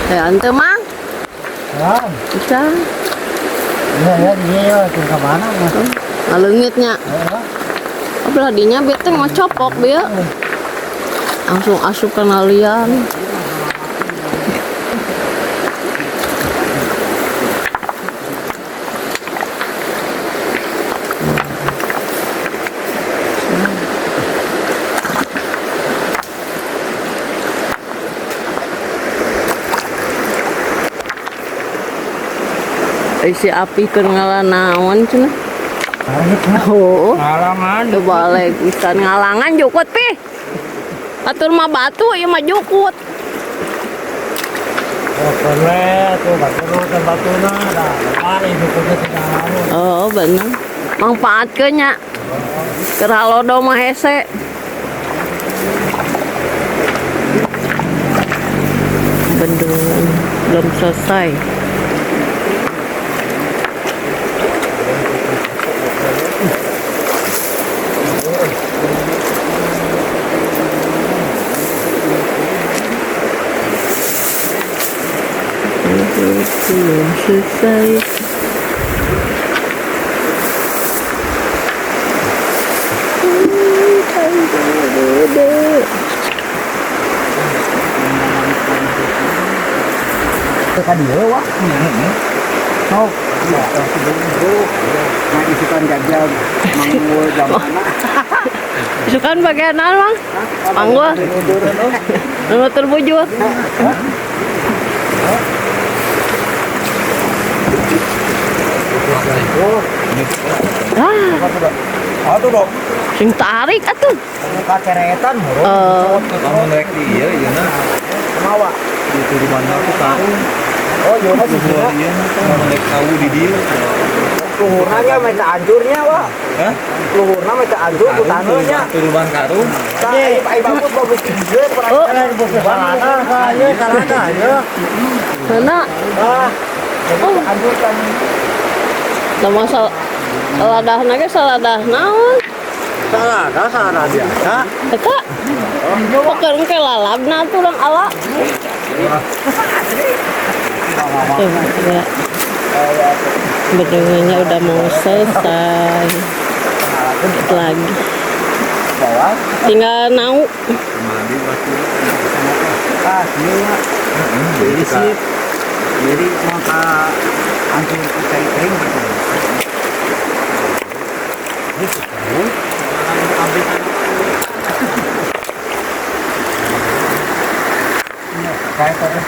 Ante mang. Bisa. Iya ya, dia ya, ke mana mah. Ngaleungitnya. Abelah dinya beteng mah copok bieu. Langsung asup kana liang. Si api keur ngalanaon cenah. Oh. Ngalangan. Teu balik pisan ngalangan jukut pi. Atur mah batu ieu mah jukut. Oh, boleh tuh batu teh batuna dah. Mari jukutnya tidak lamun. Oh, bener. Mangfaatkeun nya. Keur halodo mah hese. Bendungan belum selesai. Belum selesai. Teu ka dieu wah. Sok. Nah, isukan gajah manggul jamana. Isukan bagian naon, Mang? Manggul. Nu terbujur. Ah, Atuh dong. Sing tarik atuh. Kaceretan murung. Lamun rek di ieu ieu na Kumaha? di turunan aku karung. Oh, ieu mah sih. Luhur ieu lamun rek tahu di dieu. Luhurna nya meh hancurnya, wah. Hah? Luhurna meh hancur ku taneuhnya. Turuban karung. Tah, ai bagus bagus di dieu Oh. Sarana, ieu sarana ieu. Mana? Ah. Oh. Hancur kan. Da masa saladahna ge saladah naon? Sarana, sarana biasa. Eta poker engke lalabna atuh urang ala. Tuh, ya. Bendungannya udah mau selesai. Dikit lagi. Tinggal nau. Mandi batu. Ah, ieu mah. Jadi sih Jadi mau ka hancur ku cai kering gitu. Kayak terus.